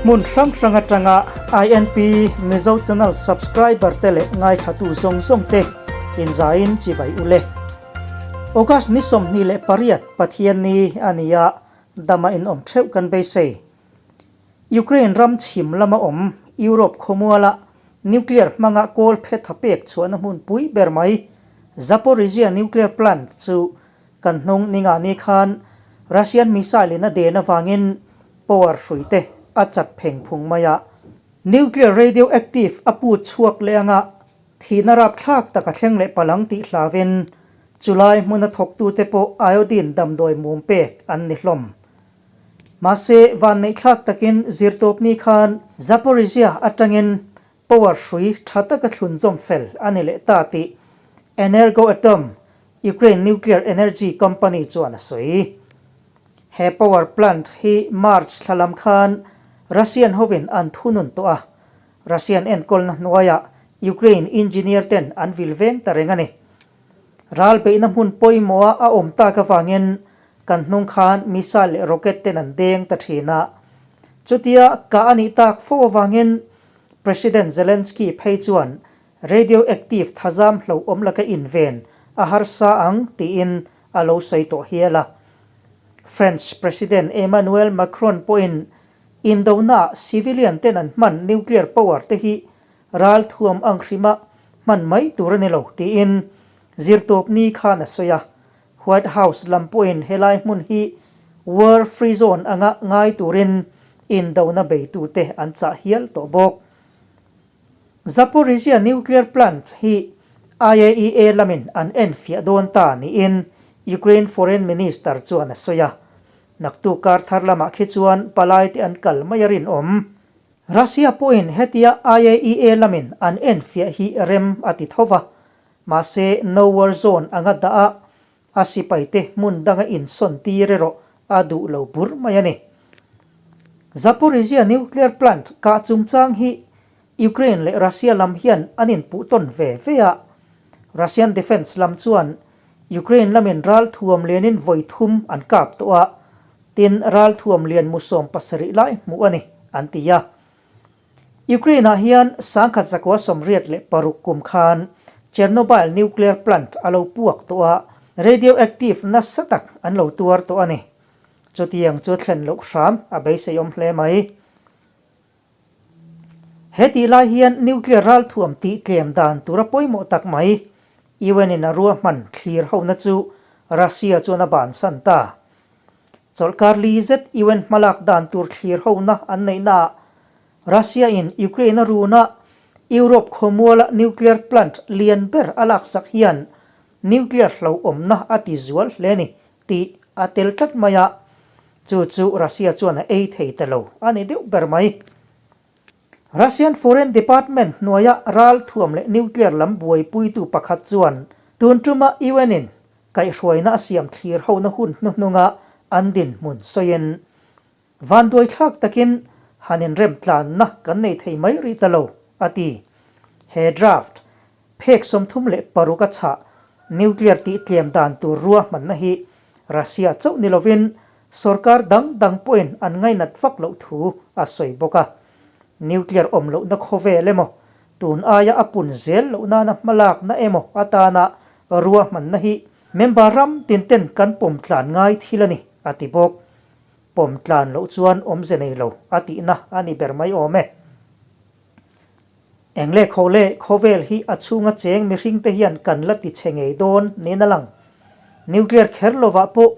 Hmun hrang hrang atanga INP Mizo Channel subscriber te leh ngaithlatu zawng zawng te inzaiin chibai ule. August ni 28 Pathianni a ni a, dama inawm theuh kan beisei. Ukraine ram chhim lama awm Europe khawmuala nuclear hmanga kawl phetha pek chhuahna hmun pui ber mai Zaporizhzhia nuclear plant chu kan hnung ninga ni khan Russian missile in a den avangin power hruite a chat pheng phung mai a. Nuclear radioactive a put chhuak leh anga thihna rapthlak tak a thleng leh palang tih hlavin chulai hmuna thawktute pawh iodine damdawi mum pek an ni hlawm. Mahse, vanneihthlak takin zirtawpni khan Zaporizhzhia atangin power hrui tha taka thlunzawm fel a ni leh ta tih Energoatom, Ukraine nuclear energy company chuan a sawi. He power plant hi March thla lam khan Russian hovin an thunun tawh a, Russian enkawlna hnuaiah Ukraine engineer ten an vil veng ta reng a ni. Ral beihna hmun pawimawha a awm tak avangin kan hnung khan missile leh rocket ten an deng ta thin a. Chutia kah a nih tak fo avangin President Zelensky phei chuan radioactive thazam hlauhawm laka inven a harsa ang tiin a lo sawi tawh hial a. French President Emmanuel Macron pawhin indonaah civilian ten an hman nuclear power te hi Ral thuam ang hrima hman mai tur a ni lo tiin zirtawpni khan a sawi a. White House lam pawhin helai hmun hi war free zone anga ngai turin indona beitute an chah hial tawh bawk. Zaporizhzhia nuclear plant hi IAEA lamin an enfiah dawn ta niin Ukraine Foreign Minister chuan a sawi a. Naktuk kar thar lamah khi chuan palaite an kal mai a rinawm. Russia pawhin hetia IAEA lamin an enfiah hi rem a ti tho va, mahse no war zone anga dah a, a sipaite hmun danga insawn tir erawh a duh lo bur mai a ni. Zaporizhzhia nuclear plant kah chungchang hi Ukraine leh Russia lam hian an inpuh tawn ve ve a, Russian defence lam chuan Ukraine lamin ral thuam lianin vawi thum an kap tawh a, tin ral thuam lian mu 70 lai hmuh a ni, an ti a. Ukraine-ah hian 1986 kum khan Chernobyl nuclear plant a lo puak tawh a, radioactive nasa tak an lo tuar tawh a ni. Chutiang chu thlen loh hram a beiseiawm hle mai. He tih lai hian nuclear ralthuam tih tlem dan tura pawimawh tak mai UN in a ruahman thlir hona chu Russia chuan a bansan ta. Chawlhkar li zet UN hmalak dan tur thlir hona an neihnaah Russia in Ukraine a runa Europe khawmuala nuclear plant lian ber a laksak hian nuclear hlauhawmna a ti zual hle ni tih a tel tlat mai a, chu chu Russia chuan a ei thei ta lo a ni deuh ber mai. Russian Foreign Department hnuaia ral thuam leh nuclear lam buaipuitu pakhat chuan tun tuma UN-in kaihhruaina a siam thlir hona hun hnuhnunga an dinhmun sawiin, Vanduaithlak takin han inremtlanna kan nei thei mai rih ta lo, a ti. He draft phek 36 a chhah nuclear tih tlem dan tur ruahmanna hi Russia chauh ni lovin sorkar dang dang pawhin an ngainat vak loh thu a sawi bawk a. Nuclear awm lohna khawvel emaw, tun aia a pun zel loh nana hmalakna emaw atana ruahmanna hi member ram tinten kan pawm tlan ngai thil a ni, a ti bawk. Pawm tlan loh chuan awmze nei lo a tihna a ni ber mai awm e. Engle khawle khawvel hi a chhunga cheng mihringte hian kan la ti chhe ngei dawn niin a lang. Nuclear kher lovah pawh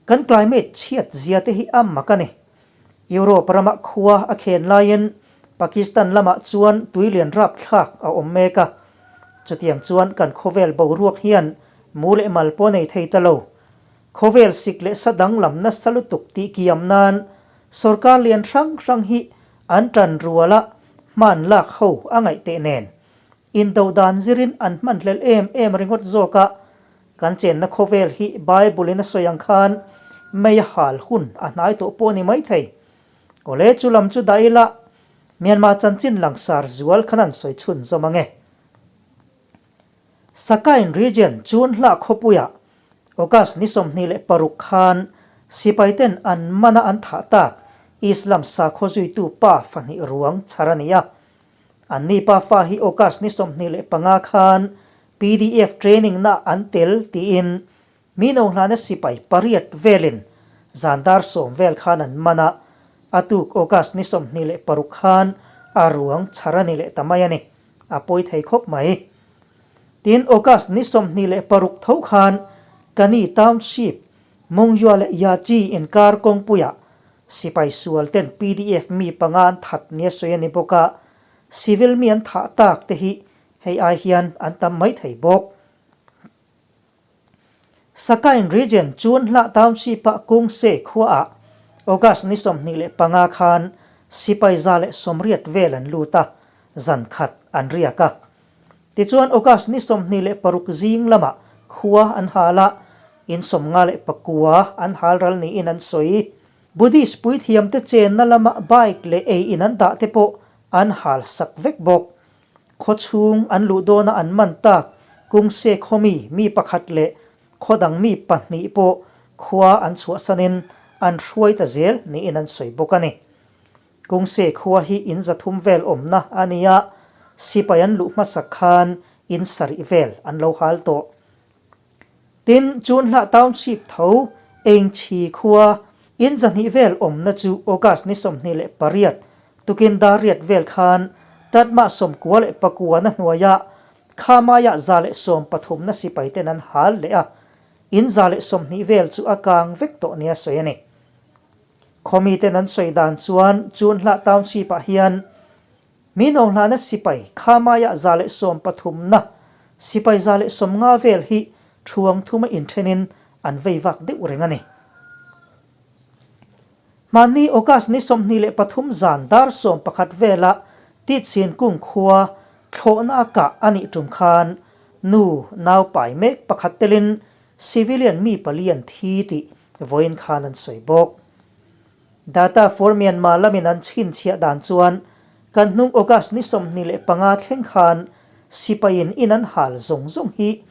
kan climate chhiat zia te hi a mak a ni. Europe rama khua a khen laiin Pakistan lamah chuan tuilian rapthlak a awm mek a. Chutiang chuan kan khawvel boruak hian mu leh mal pawh nei thei ta lo. Khawvel sik leh sa danglam nasa lutuk tih kiam nan sorkar lian hrang hrang hi an tan rual a, hman lak ho a ngaih teh nen. Indo dan zirin an hman hlel em em ringawt zawk a, kan chenna khawvel hi Bible in a sawi ang khan mei a hal hun a hnai tawh pawh a ni maithei. Awle chu lam chu dah ila, Myanmar chanchin langsar zual khan an sawi chhun zawm ange. Sakain region chun hlah khawpuiah August ni 26 khan sipaiten an mana an thah tak. Islam sakhaw zuitu pa fahnih ruang chhar a ni a. Anni pa fa hi August ni 25 khan pdf training na an tel tiin mi no hlana sipai pariat velin zan dar 10 vel khan an man a, a tuk August ni 26 khan a ruang chhar a ni leh ta mai a ni. A pawi thei khawp mai. Tin, August ni 26 tho khan Kani Township, Mungyua leh Yachi inkar kawngpuiah sipai sual ten pdf mi panga an that nia sawi a ni bawk a, civil mi an thah tak te hi hei ai hian an tam mai thei bawk. Sakain Region chuan Hlah Township-ah Kungse khuaah August ni 25 khan sipai 180 vel an lut a, zan khat an riak a. Tichuan August ni 26 zing lamah khua an hal a, in 59 an hal ral niin an sawi. Buddhist puithiamte chenna lama bike leh ei in an dah te pawh an hal sak vek bawk. Khaw chhung an luh dawna an man tak Kungse khawmi mi pakhat leh khaw dang mi pahnih pawh khua an chhuahsanin an hruai ta zel niin an sawi bawk a ni. Kungse khua hi in 300 vel awmna a ni a, sipai an luh hmasak khan in sarih vel an lo hal tawh. Tin, Chunhlah Township tho Engchhi khua in 200 vel awmna chu August ni 28 tukin dar riat vel khan Tatmah 99 na hnuaiah Khamaiah 113 na sipai ten an hal leh a, in 120 vel chu a kang vek tawh nia sawi a ni. Khawmi ten an sawi dan chuan Chunhlah Township-ah hian Mi nohlana sipai Khamaiah 113 na sipai 150 vel hi thuang thuma inthenin an vei vak deuh reng a ni. Hmanni August ni 23 zan dar 11 vela Titsin kung khua thlawhna a kah a nih tum khan nu nau pai mek pakhat telin civilian mi pali an thi tih vawiin khan an sawi bawk. Data for Myanmar lamin an chhinchhiah dan chuan kan hnung August ni 25 thleng khan sipaiin in an hal zawng zawng hi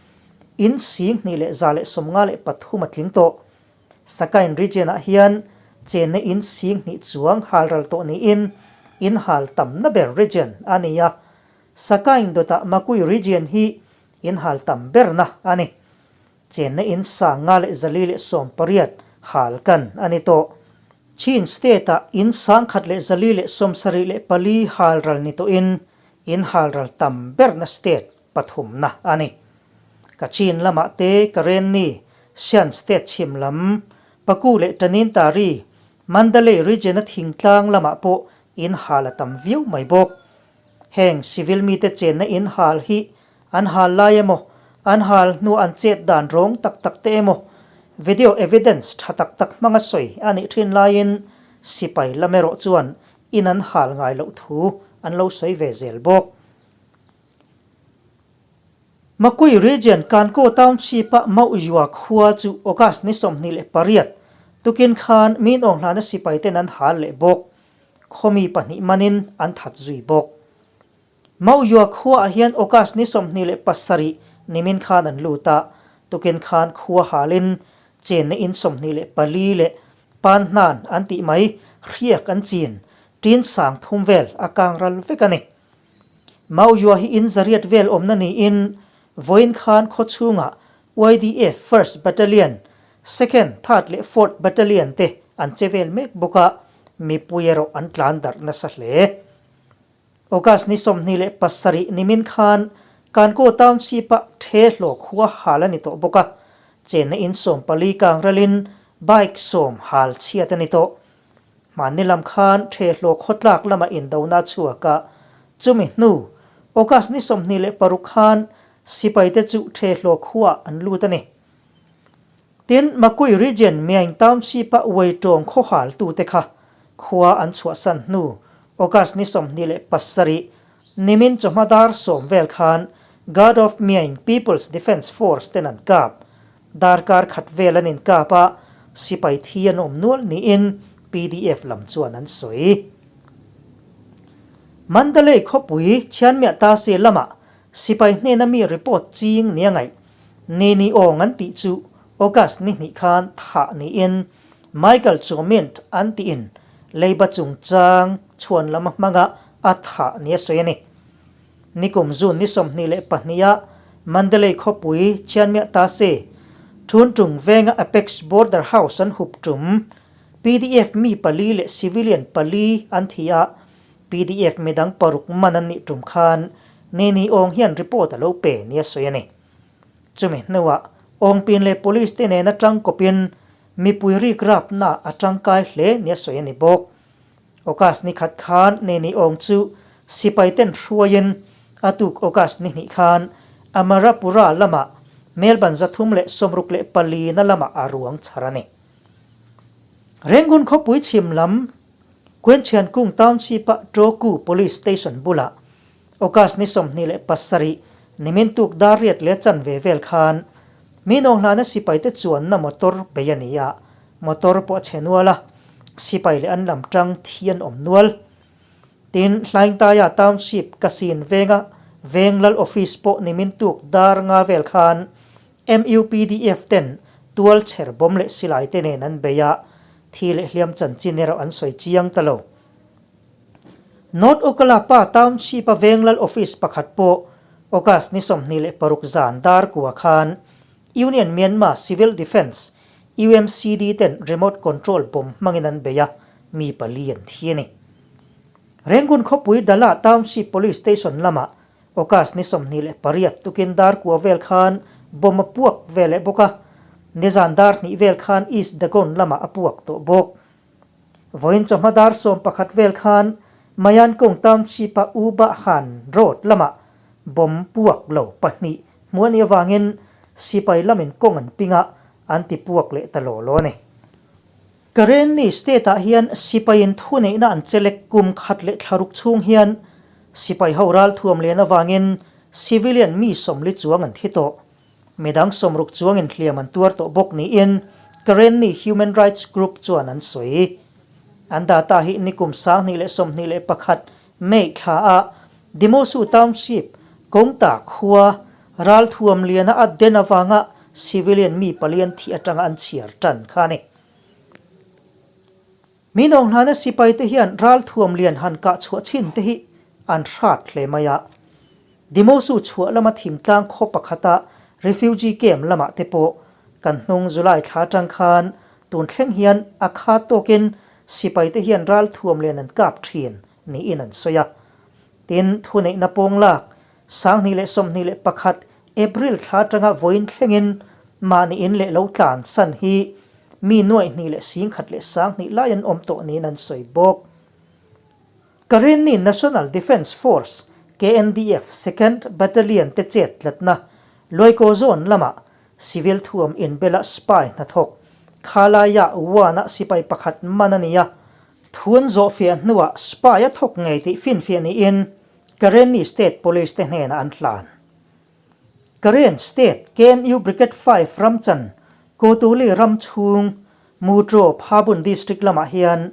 in 2153 a tling tawh. Sakain region-ah hian chenna in 2000 chuang hal ral tawh niin in hal tamna ber region a ni a. Sakain dawtah Makui region hi in hal tam berna a ni. Chenna in 5180 hal kan a ni tawh. Chin state-ah in 1474 hal ral ni tawhin in hal ral tam berna state pathumna a ni. Kachin lamah te Karenni, Shan state chhim lam, Paku leh Tanintari, Mandalay region-a thingtlang lamah pawh in hal a tam viau mai bawk. Heng civil mite chenna in hal hi an hal lai emaw, an hal hnuah an chet dan rawng tak tak te emaw, video evidence tha tak tak hmanga sawi a nih thin laiin sipai lam erawh chuan in an hal ngai loh thu an lo sawi ve zel bawk. Makui Region Kankaw Township-a Mauhzua khua chu August ni 28 tukin khan min awng hlana sipai ten an hal leh bawk. Khawmi pahnih manin an that zui bawk. Mauhzua khuaah hian August ni 27 nimin khan an lut a, tukin khan khua halin chenna in 24 leh pan hnan an tih mai hriak an chin tin 3000 vel a kang ral vek a ni. Mauhzua hi in 800 vel awmna niin vawiin khan khaw chhungah YDF First Battalion, Second, Third leh Fourth Battalion te an che vel mek bawk a, mipui erawh an tlan darh nasa hle. August ni 27 nimin khan Kankaw Township-ah the hlawh khua hal a ni tawh bawk a, chenna in 14 kang ralin bike 10 hal chhiat a ni tawh. Hmanni lam khan the hlawh khawtlak lama indona a chhuak a, chumi hnu August ni 26 khan sipaite chu the hlawh khuaah an lut a ni. Tin, Makui Region Myaing Township-a Weitawng khaw haltute kha khua an chhuahsan hnu August ni 27 nimin chawhma dar 10 vel khan Guard of Myaing People's Defence Force ten an kap. Darkar khat vel an inkap a, sipai thi an awm nual niin PDF lam chuan an sawi. Mandalay khawpui Chianmiah Tasi lamah sipai hnena mi report ching nia ngaih Nini Aung an tih chu August ni hnih khan thah niin Michael Chomint an tiin Leiba chungchang chhuan lama hmanga a thah nia sawi a ni. Nikum June ni 22 ah Mandalay khawpui Chianmiah ta se Thuntung venga Apex Border House an hup tum pdf mi pali leh civilian pali an thi a, pdf midang paruk man an nih tum khan Neni Aung hian report a lo pe nia sawi a ni. Chumi hnuah Aungpin leh police te nena tangkawpin mipui rikrapna a tangkai hle nia sawi a ni bawk. August ni khat khan Neni Aung chu sipai ten hruaiin a tuk August ni hnih khan Amarapura lamah Melbourne 364 na lamah a ruang chhar a ni. Rangoon khawpui chhim lam Kwenchhiankung Township-a Toku Police Station bulah August ni 27 nimin tuk dar riat leh chanve vel khan mi nawnghlana sipaite chuanna motor bei a ni a, motor pawh a chhe nual a, sipai leh an lam tang thi an awm nual. Tin, Hlaingtaia Township Kasin venga veng lal office pawh nimin tuk dar nga vel khan MUPDF ten tual chher bawm leh silai te nen an bei a, thi leh hliam chanchin erawh an sawi chiang ta lo. North Okkalapa Township-a Venglal Office pakhat pawh August ni 26 zan dar kua khan Union Myanmar Civil Defence, UMCD, ten remote control bomb hmangin an bei a, mi pali an thi a ni. Rangoon khawpui Dala Township Police Station lamah August ni 28 tukin dar kua vel khan bomb a puak ve leh bawk a, nizan dar hnih vel khan East Dagon lamah a puak tawh bawk. Vawiin chawhma dar 11 vel khan Mayankung Township-a U Ba Han Road lamah bomb puak lo pahnih hmuh a nih avangin sipai lamin kawng an ping a, an ti puak leh ta law law a ni. Karenni State-ah hian sipaiin thuneihna an chelek kum khat leh thlaruk chhung hian sipai ho ralthuam len avangin civilian mi 40 chuang an thi tawh. Midang 60 chuangin hliam an tuar tawh bawk niin Karenni Human Rights Group chuan an sawi. An data hi nikum 2021 May thla a Demosu Township, Kawngta khua, ralthuam liana a den avanga civilian mi palian thih atanga an chhiar tan kha a ni. Mi nawnghlana sipai te hian ralthuam lian han kah chhuah chin te hi an hrat hle mai a. Demosu chhuah lama thingtlang khaw pakhata refugee camp lamah te pawh kan hnung July thla atang khan tun thleng hian a khat tawkin sipai te hian ralthuam lian an kap thin niin an sawi a. Tin, thuneihna pawng lak 2021 April thla atanga vawiin thlengin mahni in leh lo tlan san hi mi nuaih hnih leh sing khat leh sang hnih lai an awm tawh niin an sawi bawk. Karenni National Defence Force, KNDF, Second Battalion te chet tlatna Luaikaw Zone lamah civil thuam inbela spy hnathawk Khalaya One-a sipai pakhat man a ni a, thu an zawhfiah hnuah spy a thawk ngei tih finfiah niin Karenni State Police te hnenah an hlan. Karen State KNU Brigade 5 ramchan Kotuli ram chhung Mutro Phabun District lamah hian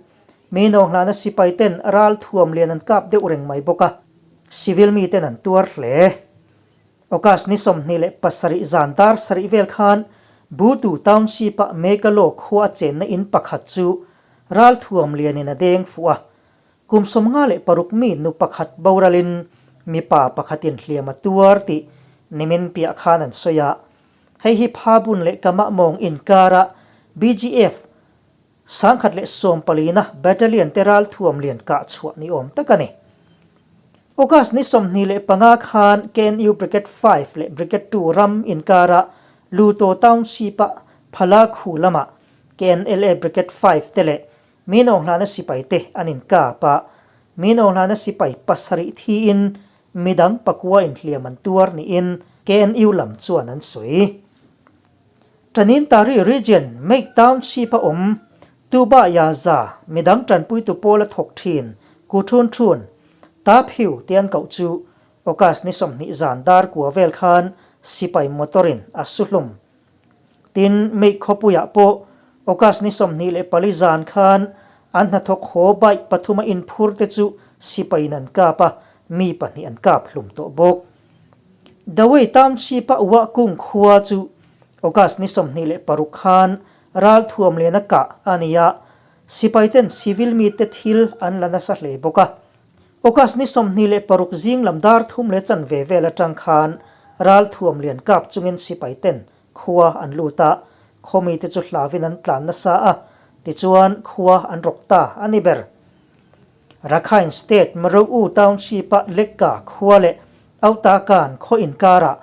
mi nawnghlana sipai ten ral thuam lian an kap deuh reng mai bawk a, civil mi ten an tuar hle. August ni 27 zan dar sarih vel khan Butu Township-a Megalo khua a chenna in pakhat chu ral thuam lianin a deng fuh a, Kum 56 mi nu pakhat boralin mipa pakhatin hliam a tuar tih nimin piah khan an sawi a. Hei hi Phabun leh Kamah mawng inkara BGF 114 na Battalion te ralthuam lian kah chhuah ni awm tak a ni. August ni 25 khan KNU Brigade 5 leh Brigade 2 ram inkara Luto Township-a Phalakhu lamah KNLA Brigade 5 te leh Mi nawnghlana sipai te an inkap a, mi nawnghlana sipai pasarih thiin midang pakua inhliam an tuar niin KNU lam chuan an sawi. Tanintari Region Meic Township a awm Tuba Yaza midang tanpuitu pawl a thawk thin Ku Thun Thun, Ta Phiu te an koh chu August ni 20 zan dar kua vel khan sipai motor in a su hlum. Tin, Meic khawpuiah pawh August ni 24 zan khan an hnathawk haw bike pathuma inphur te chu sipaiin an kap a, mi pahnih an kap hlum tawh bawk. Dawei Township-a Wahkung khua chu August ni 26 khan ralthuam liana kah a ni a. Sipaiten civil mite thil an la nasa hle bawk a. August ni 26 zing lam dar thum leh chanve vel atang khan ralthuam lian kap chungin sipaiten khua an lut a, khaw mite chu hlauin an tlan nasa a, tichuan khua an rawk ta a ni ber. Rakhine State Mro-u Township-a Lekka khua leh Autakan khaw inkarah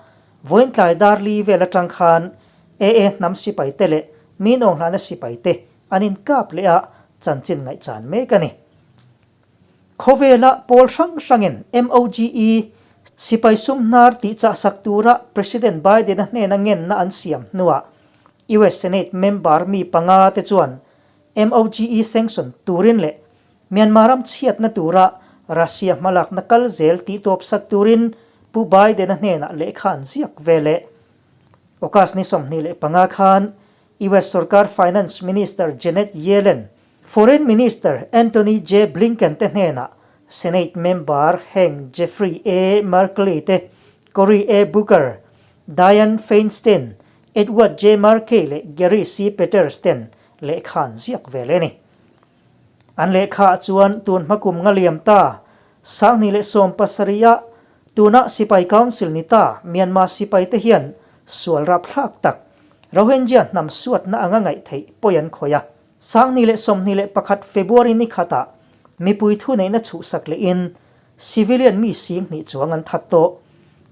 vawiin tlai dar li vel atang khan AA hnam sipaite leh Minawnghlana sipaite an inkap leh a, chanchin ngaihchan mek a ni. Khawvela pawl hrang hrangin MOGE sipai sum hnar tihchahsak tura President Biden-a hnena ngenna an siam hnuah US Senate member mi panga te chuan MOGE sanction turin leh Myanmar ram chhiatna tura Russia hmalakna kal zel tihtawpsak turin Pu Biden-a hnenah lehkha an ziak ve leh. August ni 25 khan US sorkar Finance Minister Janet Yellen, Foreign Minister Antony J. Blinken te hnenah Senate member heng Jeffrey A. Merkley te, Cory A. Booker, Dianne Feinstein, Edward J. Markey leh Gary C. Peters ten lehkha an ziak ve leh a ni. An lehkhaah chuan tun hma kum nga liam ta, 2017 ah tuna Sipai Council ni ta Myanmar sipai te hian sual rapthlak tak Rohingya hnam suatna anga ngaih theih pawi an khawih a. 2021 February ni khatah mipui thuneihna chhuhsak lehin civilian mi 20,000 chuang an that tawh.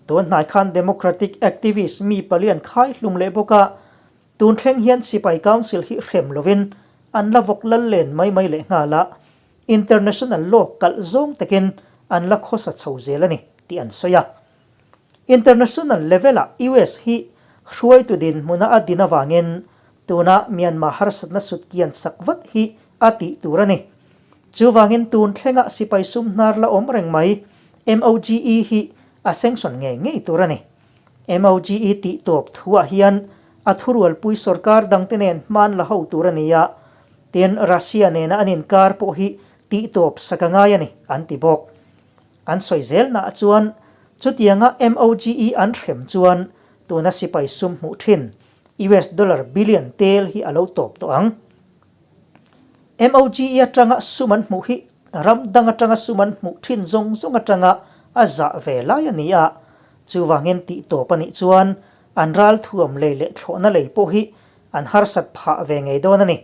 Tun hnai khan Democratic activist mi palian khai hlum leh bawk a, Tun thleng hian Sipai Council hi hrem lovin an la vawk lal len mai mai leh nghal a, international law kalh zawng takin an la khawsa chho zel a ni tih an sawi a. International level-ah US hi hruaitu dinhmuna a din avangin tuna Myanmar harsatna sutkian sak vat hi a tih tur a ni. Chuvangin tun thlenga sipai sum hnar la awm reng mai MOGE hi a sanction ngei ngei tur a ni. MOGE tih tawp thuah hian a thurualpui sorkar dangte nen hman la ho tur a ni a, tin Russia nena an inkar pawh hi tih tawp sak a ngai a ni, an ti bawk. An sawi zelnaah chuan chutianga MOGE an hrem chuan tuna sipai sum hmuh thin US dollar billion tel hi a lo tawp tawh ang. MOGE atanga sum an hmuh hi ram dang atanga sum an hmuh thin zawng zawng atanga a zah ve lai a ni a, chuvangin tih tawp a nih chuan an ralthuam lei leh thlawhna lei pawh hi an harsat phah ve ngei dawn a ni.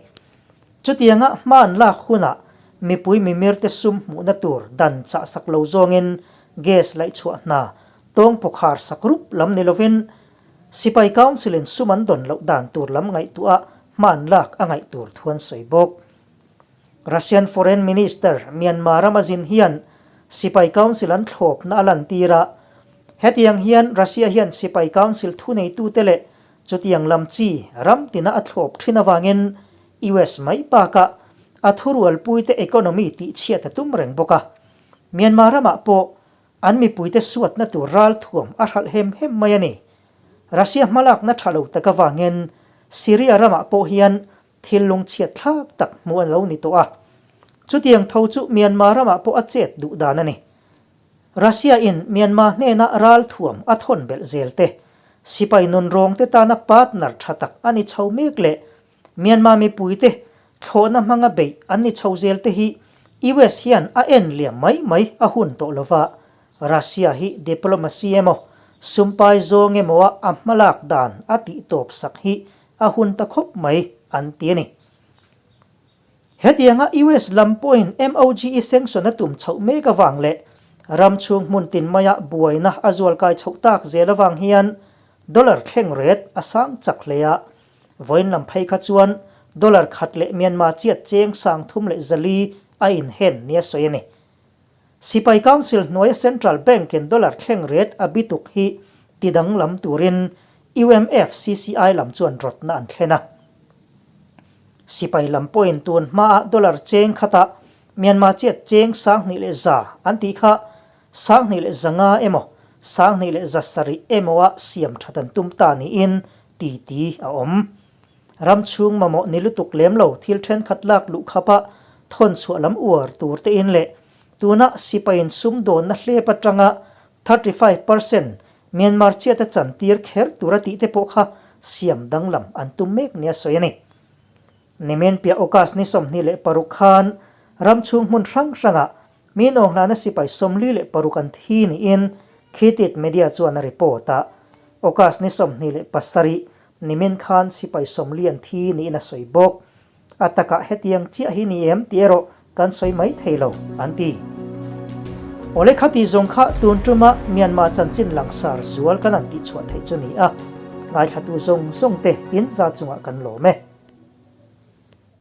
Chutianga hma an lak hunah mipui mimirte sum hmuhna tur dan chah sak lo zawngin gas laihchhuah hna tawng pawkhar sak rup lam ni lovin Sipai Council in sum an dawn loh dan tur lam ngaihtuah hma an lak a ngaih tur thu an sawi bawk. Russian Foreign Minister Myanmar rama zin hian Sipai Council an thlawpna a lantir a, hetiang hian Russia hian Sipai Council thuneitute leh chutiang lam chi ram tina a thlawp thin avangin US mai bakah a thurualpuite economy tihchhiat a tum reng bawk a. Myanmar ramah pawh An mipuite suatna tur ralthuam a hralh hem hem mai a ni. Russia hmalakna tha lo tak avangin Syria ramah pawh hian thil lungchhiat thlak tak hmuh a lo ni tawh a. Chutiang tho chu Myanmar ramah pawh a chet duh dan a ni. Russia in Myanmar hnena ralthuam a thawn belh zel te, sipai nunrawng te tana partner tha tak a ni chho mek leh Myanmar mipuite thlawhna hmanga beih an ni chho zel te hi US hian a en liam mai mai a hun tawh lova, Russia hi diplomacy emaw sumpai zawng emaw a a hmalak dan a tih tawp sak hi a hun ta khawp mai an ti a ni. Hetianga US lam pawhin MOGE sanction a tum chhoh mek avang leh ram chhung hmun tin maia buaina a zualkai chhoh tak zel avang hian dollar thleng ret a sang chak hle a, Vawiin lam phei kha chuan dollar khat leh Myanmar chiat cheng 3400 a inhen nia sawi a ni. Sipai Council hnuaia Central Bank-in dollar thleng ret a bituk hi tidanglam turin UMFCCI lam chuan rawtna an thlen a. Sipai lam pawhin tun hmaah dollar cheng khatah Myanmar chiat cheng 2100 an tih kha 2500 emaw 2700 emaw-a siam that an tum ta niin titi a awm. Ram chhung mamawh ni lutuk lem lo thil thenkhat lak luh khapa thawn chhuah lam uar tur te in leh tuna sipaiin sumdawnna hlep atanga 35% Myanmar chiata chantir kher tura tih te pawh kha siam danglam an tum mek nia sawi a ni. Nimin piah August ni 26 khan ram chhung hmun hrang hrangah mi nawnghlana sipai 46 an thi niin Khitit Media chuan a report a. August ni 27 nimin khan sipai 40 an thi niin a sawi bawk. A takah hetiang chiah hi ni em tih erawh kan sawi mai thei lo, an ti. Awle khati zawng kha tun tuma Myanmar chanchin langsar zual kan han tihchhuah theih chu ni a, ngaithlatu zawng zawng te in za chungah kan lawm e.